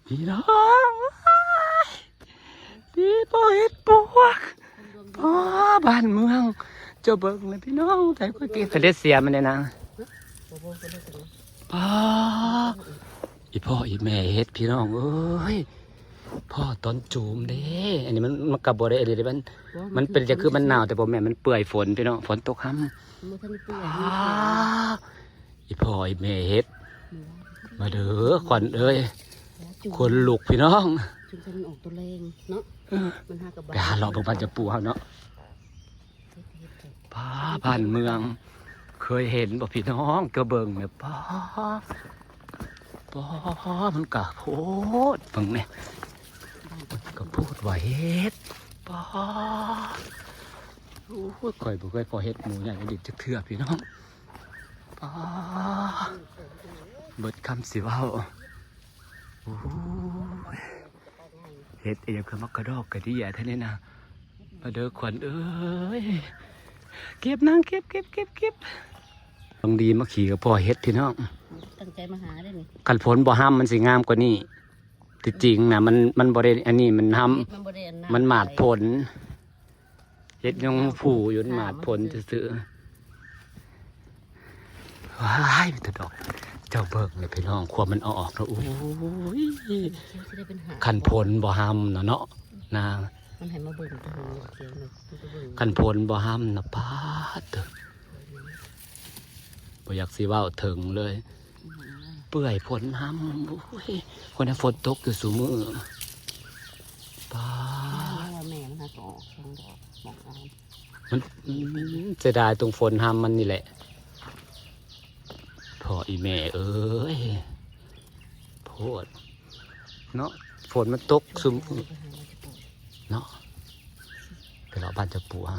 ພີ່ນ້ອງ ພີ່ພໍ່ເຫັດປວກ ພໍ່ບ້ານເມືອງ ເຈົ້າເບິ່ງແລ້ວພີ່ນ້ອງ ໃສ່ກາງເກງ ເສດເສຍມັນແດ່ນາງ ພໍ່ ອີພໍ່ອີແມ່ເຫັດພີ່ນ້ອງເອີຍ ພໍ່ຕອນຈູມເດ້ ອັນນີ້ມັນ ມັນກໍບໍ່ໄດ້ອັນນີ້ເດ້ ມັນ ມັນເປັນຈັ່ງຄືມັນໜາວ ແຕ່ບໍ່ແມ່ນ ມັນເປື່ອຍຝົນພີ່ນ້ອງ ຝົນຕົກຮຳ ມັນບໍ່ທັນເປື່ອຍ ອໍ ອີພໍ່ອີແມ່ເຫັດ ມາເດີຂວັນເອີຍ ຂນລຸກພີ່ນ້ອງ ຈົນມັນອອກໂຕແລງເນາະ ເອີ ມັນຫາກັບ ໄປຫາເລາະເບິ່ງບ້ານເຈົ້າປູ່ເຮົາເນາະ ເຮັດ ເຮັດ ເຮັດ ປ້າ ບ້ານເມືອງ ເຄີຍເຫັນບໍ່ພີ່ນ້ອງ ເຈົ້າເບິ່ງແມ່ ປ້າ ປ້າ ມັນກະໂພດ ເບິ່ງແນ່ ມັນກະໂພດວ່າເຫັດ ປ້າ ໂອ້ຍ ຂ້ອຍບໍ່ເຄີຍພໍ້ເຫັດໝູໃຫຍ່ອີ່ຫຼີຈັກເທື່ອພີ່ນ້ອງ ປ້າ ເບິດຄຳຊິເວົ້າ ໂອ້ຍ ເຫັດອີ່ຫຍັງຄືມັກກະດອກກະເດຍແທ້ນີ້ນະ ມາເດີຂວັນເອີຍ ເກັບນາງ ເກັບ ເກັບ ເກັບ ເກັບ ຕ້ອງດີມາຂີ່ກັບພໍ່ເຫັດພີ່ນ້ອງ ຕັ້ງໃຈມາຫາເດ້ນີ້ ຄັນຝົນບໍ່ຮຳມັນຊິງາມກວ່ານີ້ ທີ່ຈິງນະ ມັນ ມັນບໍ່ໄດ້ອັນນີ້ ມັນຮຳ ມັນບໍ່ໄດ້ອັນນັ້ນ ມັນໝາດຝົນ ເຫັດຍັງຟູຢູ່ ໝາດຝົນຊື່ໆ ວ້າຍ ມີແຕ່ດອກ ເຈົ້າເບິ່ງແລ້ວພີ່ນ້ອງ ຄວາມມັນອອກແລ້ວ ໂອ້ຍ ຄັນຝົນບໍ່ຮຳນະເນາະ ນາງ ມັນໃຫ້ມາເບິ່ງແຕ່ເທິງ ມັນຈະເບິ່ງ ຄັນຝົນບໍ່ຮຳນະ ປາດເທີ ບໍ່ຢາກຊິເວົ້າເຖິງເລີຍ ເປື່ອຍຝົນຮຳ ໂອ້ຍ ຄົນໃຫ້ຝົນຕົກຢູ່ຊຸມື້ ປາດ ແມ່ມັນຫາກໍອອກສອງດອກ ບອກເອົາ ມັນ ອືມ ເສຍດາຍຕົງຝົນຮຳມັນນີ້ແຫຼະ ພໍ່ອີແມ່ເອີຍ ໂພດເນາະ ຝົນມັນຕົກຊຸມ ເນາະ ໄປເລາະບ້ານເຈົ້າປູ່ຫາ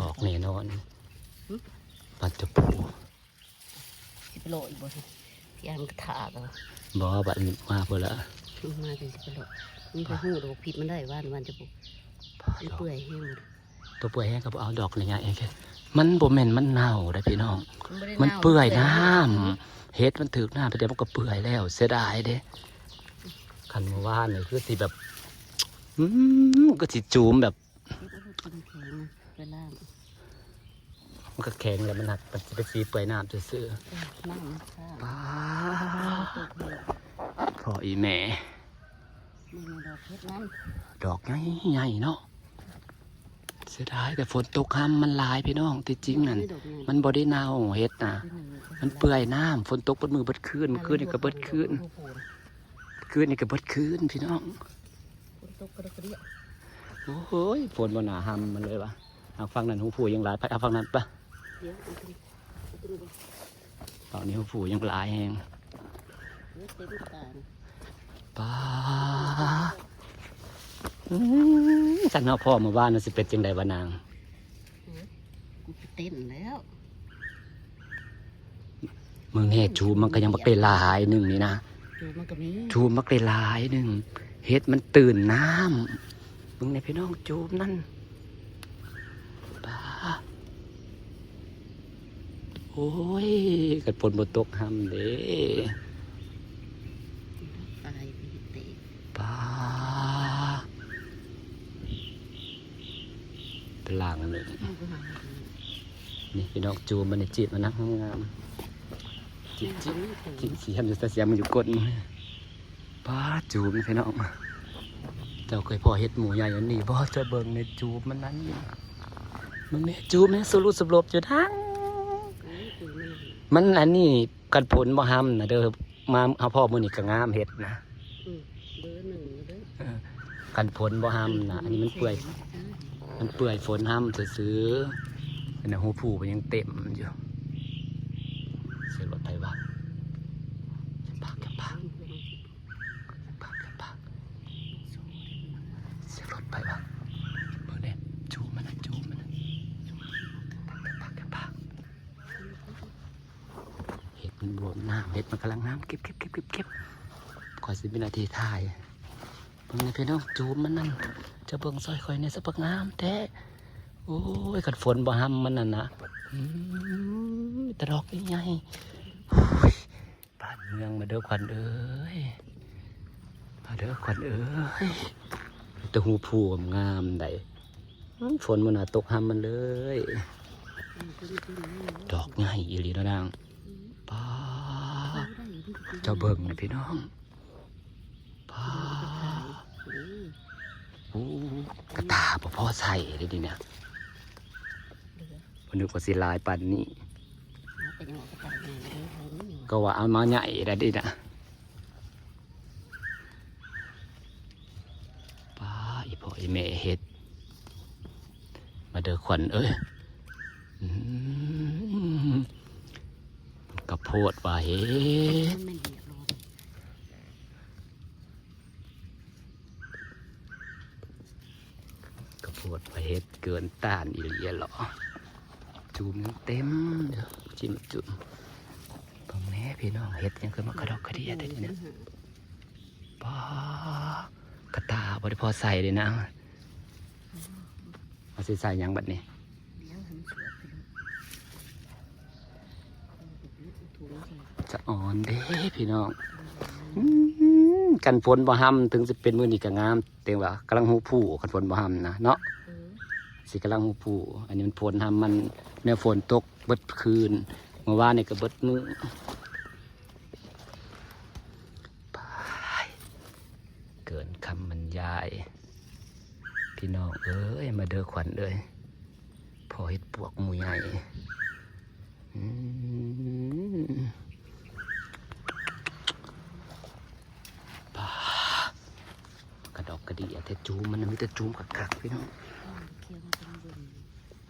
ອອກແນ່ນອນ ຫຶ? ບ້ານເຈົ້າປູ່ ຊິໄປເລາະອີກບໍ່? ຢ້ານມັນກະທາກເອົາ ບໍ່ ບັດນີ້ມາພຸ້ນລະ ມາຈັ່ງຊິໄປເລາະ ມັນໄປຮູ້ດອກຜິດມັນໄດ້ ວ່າມັນຈະປູກ ມັນເປື່ອຍແຮງ ຕົວເປື່ອຍແຮງກໍບໍ່ເອົາດອກ ໄລຍະເອງ ມັນບໍ່ແມ່ນມັນເນົ່າເດ້ພີ່ນ້ອງ ມັນເປື່ອຍນ້ຳ ເຫັດມັນຖືກນ້ຳໄປແຕ່ມັນກໍເປື່ອຍແລ້ວ ເສຍດາຍເດ້ ຄັນມື້ວານນີ້ຄືຊິແບບ ອືມ ກໍຊິຈູມແບບ ມັນແຂງນະ ໄປລ້າງ ມັນກໍແຂງແລ້ວ ມັນຫັກ ມັນຊິເປັນສີເປື່ອຍນ້ຳຊື່ໆ ເອີ ນ້ຳມັນຄ້າງ ປ້າ ພໍ່ອີແມ່ ເບິ່ງດອກເຫັດນັ້ນ ດອກໃຫຍ່ໆເນາະ ເສຍດາຍແຕ່ຝົນຕົກຮຳມັນຫຼາຍພີ່ນ້ອງ ທີ່ຈິງນັ້ນ ມັນບໍ່ໄດ້ເນົ່າເຫັດນະ ມັນເປື່ອຍນ້ຳ ຝົນຕົກເບິດມື້ເບິດຄືນ ມື້ຄືນນີ້ກໍເບິດຄືນ ຄືນນີ້ກໍເບິດຄືນພີ່ນ້ອງ ຝົນຕົກກະດອກກະເດຍ ໂອ້ຍ ຝົນບໍ່ໜ້າຮຳມັນເລີຍວ່າ ເອົາຝັ່ງນັ້ນຫູຜູຍັງຫຼາຍ ໄປເອົາຝັ່ງນັ້ນປະ ດຽວເອົາຕົວນີ້ ເອົາຕົວນີ້ບໍ່ ເອົານີ້ຫູຜູຍັງຫຼາຍແຮງ ໂອ້ຍ ເຕັມຕາ ປ້າ ອືມ ຄັນເຮົາພໍ້ມື້ວານນັ້ນຊິເປັນຈັ່ງໃດວະນາງ ໂອ້ຍ ກູຊິເຕັ້ນແລ້ວ ເບິ່ງແນ່ ຈູມມັນກໍຍັງບັກໄດ້ຫຼາຍໜຶ່ງນີ້ນະ ຈູມມັນກໍມີ ຈູມບັກໄດ້ຫຼາຍໜຶ່ງ ເຫັດມັນຕື່ນນ້ຳ ເບິ່ງແນ່ພີ່ນ້ອງ ຈູມນັ້ນ ປ້າ ໂອ້ຍ ຄັນຝົນບໍ່ຕົກຮຳເດ້ ຕາຍໄປເຮັດເຕະ ປ້າ ເປັນລ່າງອັນນີ້ ນີ້ພີ່ນ້ອງ ຈູມມັນນີ້ ຈີບມັນນະ ງາມໆ ຈີບ ຈີບ ຈີບສີ ໃຫ້ມັນຢູ່ໃຕ້ສຽງ ມັນຢູ່ກົ້ນ ປ້າ ຈູມພີ່ນ້ອງ ເຈົ້າເຄີຍພໍ້ເຫັດໝູໃຫຍ່ອັນນີ້ບໍ່? ເຈົ້າເບິ່ງໃນຈູມມັນນັ້ນ ເບິ່ງໃນຈູມມັນ ສະຫຼຸດສະຫຼົບຢູ່ນັ້ນ ມັນອັນນີ້ ຄັນຝົນບໍ່ຮຳນະເດີ ມາເຮົາພໍ້ມື້ນີ້ກໍງາມເຫັດນະ ອືມ ເດີໜຶ່ງເດີ ເອີ ຄັນຝົນບໍ່ຮຳນະ ອັນນີ້ມັນເປື່ອຍ ມັນເປື່ອຍຝົນຮຳຊື່ໆ ອັນນັ້ນຫູຜູມັນຍັງເຕັມຢູ່ ສຽງລົດໄປວ່າ ປາກ ປາກ ປາກ ປາກ ສຽງລົດໄປວ່າ ເບິ່ງເດ້ ຈູມມັນນະ ຈູມມັນນະ ປາກ ປາກ ປາກ ເຫັດມັນບວມນ້ຳ ເຫັດມັນກຳລັງງາມ ເກັບ ເກັບ ເກັບ ເກັບ ເກັບ ຂ້ອຍຊິມີໜ້າທີ່ຖ່າຍ ເບິ່ງແນ່ພີ່ນ້ອງ ຈູມມັນນັ້ນ ເຈົ້າເບິ່ງຊ່ອຍຂ້ອຍແນ່ ສະບັກງາມແທ້ ໂອ້ຍ ຄັນຝົນບໍ່ຮຳມັນນັ້ນນະ ອືມ ມີແຕ່ດອກໃຫຍ່ໆ ໂອ້ຍ ບ້ານເມືອງມາເດີຂວັນເອີຍ ເດີຂວັນເອີຍ ແຕ່ຮູພູງາມໃດ໋ ອືມ ຝົນບໍ່ໜ້າຕົກຮຳມັນເລີຍ. ອືມ ຕົວນີ້ຕົວນີ້ ດອກໃຫຍ່ອີ່ຫຼີເນາະນາງ. ອືມ ປ້າ ເຈົ້າເບິ່ງນະພີ່ນ້ອງ ປ້າ ໂອ້ ກະຕ່າບໍ່ພໍໃຊ້ເດ້ນີ້ນະ ເຫຼືອ ບໍ່ນຶກວ່າຊິຫຼາຍປານນີ້ ເອົາໄປຫຍໍ້ກະຕ່າໃຫຍ່ເດີ ກໍວ່າເອົາມາໃຫຍ່ແລ້ວເດ້ນະ. ປ້າ ອີ່ພໍ່ອີ່ແມ່ເຮັດ ມາເດີຂວັນເອີຍ. ອືມ ກະໂພດວ່າເຮັດ ກະໂພດວ່າເຮັດເກີນຕ້ານອີ່ຫຼີຫຼໍ ຈູມຍັງເຕັມຢູ່ ຈິ້ມຈຸ້ມ. ເບິ່ງແດ່ພີ່ນ້ອງ ເຫັດຫຍັງຄືມາກະດອກກະເດຍແທ້ນີ້ນະ. ປ້າ ກະຕ່າບໍ່ໄດ້ພໍໃສ່ເດ້ນາງ. ເຮົາຊິໃສ່ຫຍັງບັດນີ້? ສະອອນເດ້ພີ່ນ້ອງ. ອືມ ຄັນຝົນບໍ່ຮຳ ເຖິງຊິເປັນມື້ນີ້ກະງາມ ແຕ່ວ່າກຳລັງຮູພູ ຄັນຝົນບໍ່ຮຳນະເນາະ. ເອີ ຊິກຳລັງຮູພູ ອັນນີ້ມັນຝົນຮຳ ມັນແນວຝົນຕົກເບິດຄືນ ມື້ວານນີ້ກະເບິດມື້. ປ້າຍ ເກີນຄຳບັນຍາຍ ພີ່ນ້ອງເອີຍ ມາເດີຂວັນເອີຍ ພໍເຮັດປວກໝູ່ໃຫຍ່. ອືມ ປ້າ ກະດອກກະເດຍແທ້ ຈູມມັນນະ ມີແຕ່ຈູມຄັກໆ ພີ່ນ້ອງ.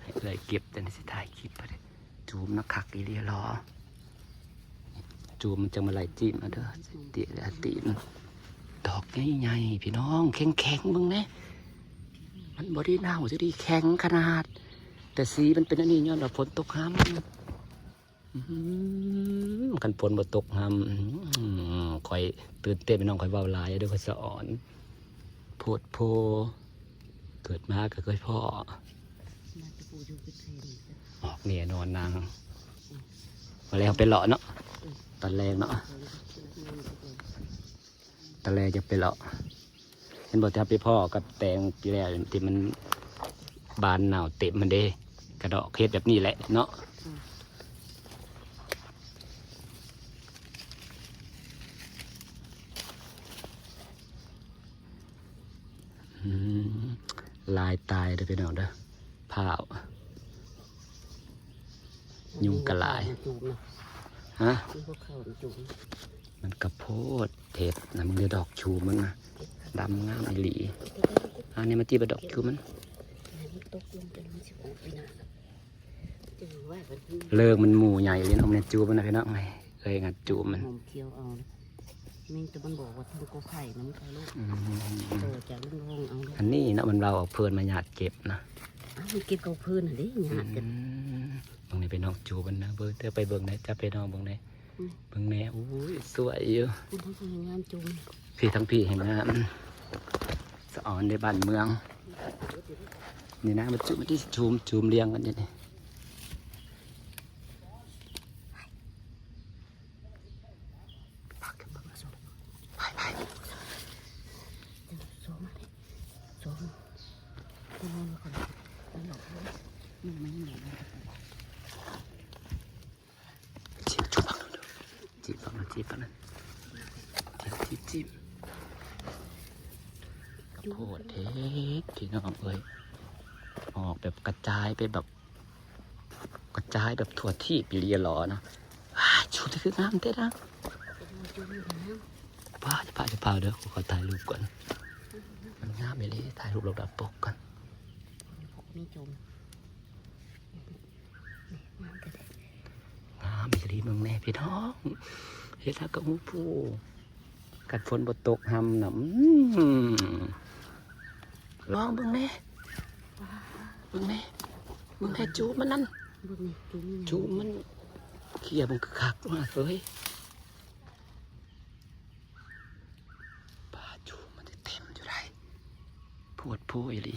ໃຫ້ເອື້ອຍເກັບ ແຕ່ນີ້ຊິຖ່າຍຄລິບໄປເດ້. ຈູມນະ ຄັກອີ່ຫຼີຫຼໍ ຈູມມັນຈັ່ງມາໄລ່ຈີ້ມເອົາເດີ ຕີນ ດອກໃຫຍ່ໆ ພີ່ນ້ອງ ແຂງໆ ເບິ່ງແດ່ ມັນບໍ່ໄດ້ເນົ່າ ຈັ່ງດີ ແຂງຂະໜາດ ແຕ່ສີມັນເປັນອັນນີ້ ຍ້ອນວ່າຝົນຕົກຮຳ. ອືມ ຄັນຝົນບໍ່ຕົກຮຳ ອືມ ຂ້ອຍຕື່ນເຕັ້ນ ພີ່ນ້ອງ ຂ້ອຍເວົ້າຫຼາຍເດີ ຂ້ອຍສະອອນ ໂພດໂພ ເກີດມາກະເຄີຍພໍ້ ອອກແນ່ນອນນາງ. ມາແລ້ວໄປເລາະເນາະ ຕອນແລງເນາະ ຕອນແລງຈະໄປເລາະ. ເຫັນບໍ່ ທີ່ເຮົາໄປພໍ້ກັບແຕງປີແລ້ວ ທີ່ມັນບານເນົ່າເຕັມຫັ້ນເດ້ ກະດອກເຮັດແບບນີ້ແຫຼະເນາະ. ອືມ ອືມ ຫຼາຍຕາຍເດີພີ່ນ້ອງເດີ ພ້າວ ຍຸງກະຫຼາຍ ມັນບໍ່ເຂົ້າ ມັນຈູມນະ ຮະ ມັນບໍ່ເຂົ້າ ມັນຈູມ ມັນກະໂພດເຫັດນະ ມຶງເດີ ດອກຈູມມັນນະ ດຳງາມອີ່ຫຼີ. ອັນນີ້ມາຕິດບາດດອກຈູມມັນ ໃຫ້ມັນຕົກລົງ ແຕ່ມັນຊິອອກໄປໜ້າ ເລີງມັນໝູ່ໃຫຍ່ເລີຍເນາະ ແມ່ນຈູມມັນນະພີ່ນ້ອງ. ເອີຍ ງັດຈູມມັນ ຫອມຂຽວເອົາ ມີແຕ່ມັນບອກວ່າທາງກໍໄຜ່ນະ ມັນເຂົ້າໂລກ ອືມ ຕໍ່ຈາກລຸງເອົາໂລດ. ອັນນີ້ເນາະ ມັນເວົ້າເພິ່ນມາຍາດເກັບນະ ເອົາ ມັນເກັບເອົາເພິ່ນຫັ້ນເດ້ ຍາດກັນ. ອືມ ເບິ່ງນີ້ ໄປນອກຈູມັນນະ ເບິ່ງເດີ ໄປເບິ່ງໄດ້ ຈັບໄປນອກເບິ່ງໄດ້ ອືມ ເບິ່ງແນ່. ໂອ້ຍ ສວຍຢູ່ ມັນທັງງາມຈູ ພີ້ ທັງພີ້ແຮ່ງງາມ ສະອອນໃນບ້ານເມືອງ ນີ້ນະ ມັນຈຸ ມັນຊິຈູມ ຈູມລຽງກັນຢູ່ນີ້. ໄປ ໄປ ຈີບ ຈູບ ຈູບ ຈູບ ຈູບ ຈູບ ຈູບ ໂພດເຫັດ ພີ່ນ້ອງເອີຍ ອອກແບບກະຈາຍໄປແບບ ກະຈາຍແບບທົ່ວທີບອີ່ຫຼີຫຼໍນະ. ວ້າຍ ຈູບ ຄືງາມແທ້ນະ ປ້າ ຢ່າພາ ຢ່າພາເດີ ຂໍຖ່າຍຮູບກ່ອນ ມັນງາມອີ່ຫຼີ ຖ່າຍຮູບລົງໜ້າປົກກ່ອນ. ນີ້ ຈູມ ງາມແທ້ ງາມອີ່ຫຼີ ເບິ່ງແນ່ພີ່ນ້ອງ ເຫັດຫາກະຫູພູ ຄັນຝົນບໍ່ຕົກຮຳນະ ອືມ ລອງເບິ່ງແນ່ ເບິ່ງແນ່ ເບິ່ງແນ່ ຈູມມັນນັ້ນ ເບິ່ງນີ້ ຈູມມັນ ຈູມມັນ ເຄຍເບິ່ງຄັກໆ ວ່າເອີຍ. ປາຈູມັນເຕັມຢູ່ໃດ໋ ໂພດໂພອີ່ຫຼີ.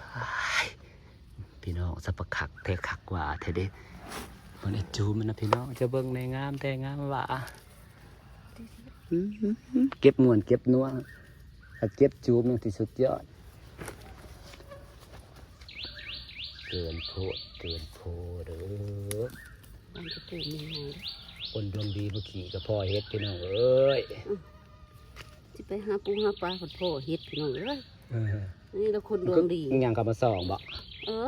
ປາຍ ພີ່ນ້ອງ ສະປະຄັກແທ້ຄັກວ່າແທ້ເດ້. ເບິ່ງໄອ້ຈູມັນນະພີ່ນ້ອງ ຈະເບິ່ງແນ່ ງາມແທ້ງາມວ່າ. ເກັບມ່ວນເກັບນົວ ຖ້າເກັບຈູບນີ້ຊິສຸດຍອດ. ເກີນໂພດເກີນໂພເດີ. ບ້ານກະປູມີໃຫຍ່ເດ້. ຄົນດວງດີບໍ່ຂີ້ກະພໍເຫັດ ພີ່ນ້ອງເອີຍ. ອືມ ຊິໄປຫາປູຫາປາພັດພໍເຫັດ ພີ່ນ້ອງເອີຍ. ເອີ ນີ້ລະຄົນດວງດີ ຍັງເຂົ້າມາສ່ອງບໍ? ເອີ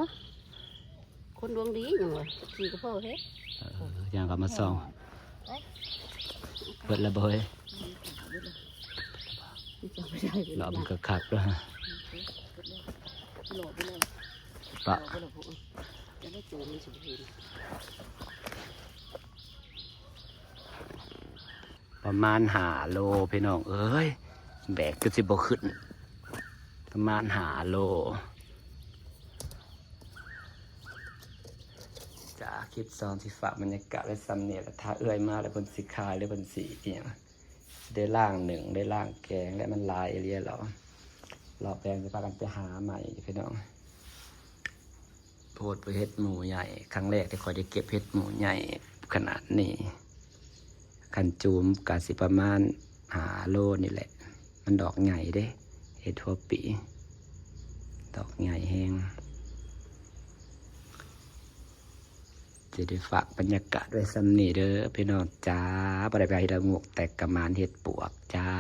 ຄົນດວງດີຫຍັງວະ ຂີ້ກະພໍເຫັດ. ເອີ ຍ່າງເຂົ້າມາສ່ອງ. ເບິດລະບໍ່ເຮີຍ? ເລາະມັນຄັກໆ ເດີ້. ເລາະໄປແລ້ວ ເລາະໄປແລ້ວ ປະ ເລາະໄປແລ້ວ. ປະມານຫ້າໂລ ພີ່ນ້ອງເອີຍ ແບກຄືຊິບໍ່ຂຶ້ນ ປະມານຫ້າໂລ. ຈ້າ ຄລິບສອງຊິຝາກບັນຍາກາດໄວ້ສ່ຳນີ້ລະ ຖ້າເອື້ອຍມາແລ້ວເພິ່ນຊິຂາຍ ຫຼືເພິ່ນຊິອີ່ຫຍັງ ຊິໄດ້ລ້າງໜຶ້ງ ໄດ້ລ້າງແກງ ແລະມັນຫຼາຍອີ່ຫຼີແລ້ວ ລອບແລງຊິພາກັນໄປຫາໃໝ່ ພີ່ນ້ອງ. ໂພດວ່າເຫັດໝູໃຫຍ່ ຄັ້ງແລກທີ່ຂ້ອຍໄດ້ເກັບເຫັດໝູໃຫຍ່ຂະໜາດນີ້. ຄັນຈູມກະຊິປະມານຫ້າໂລນີ້ແຫຼະ. ມັນດອກໃຫຍ່ເດ້ ເຫັດຫົວປີ ດອກໃຫຍ່ແຮງ. ຊິໄດ້ຝາກບັນຍາກາດໄວ້ສ່ຳນີ້ເດີ້ ພີ່ນ້ອງຈ້າ. ບໍ່ໄດ້ໄປເຮັດລະໂງກ ແຕ່ກະມານເຮັດປວກຈ້າ.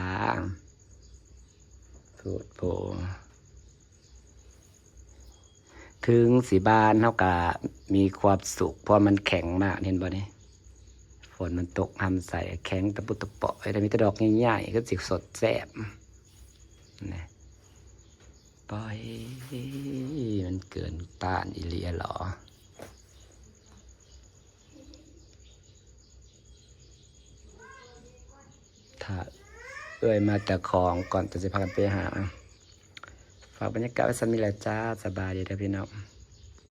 ໂພດໂພ ເຖິງຊິບ້ານເຮົາກະມີຄວາມສຸກ ເພາະມັນແຂງມາກ ເຫັນບໍ່ນີ້? ຝົນມັນຕົກຮຳໃສ່ ແຂງຕະປຸດຕະປອຍ ແຕ່ມີແຕ່ດອກໃຫຍ່ໆ ຄືຊິສົດແຊບນະ. ປອຍ ມັນເກີນຕ້ານອີ່ຫຼີຫຼໍ. ຖ້າເອື້ອຍມາຈາກຂອງກ່ອນ ຈະຊິພາກັນໄປຫາ. ຝາກບັນຍາກາດໄວ້ສ່ຳນີ້ແຫຼະຈ້າ. ສະບາຍດີເດີ້ພີ່ນ້ອງ.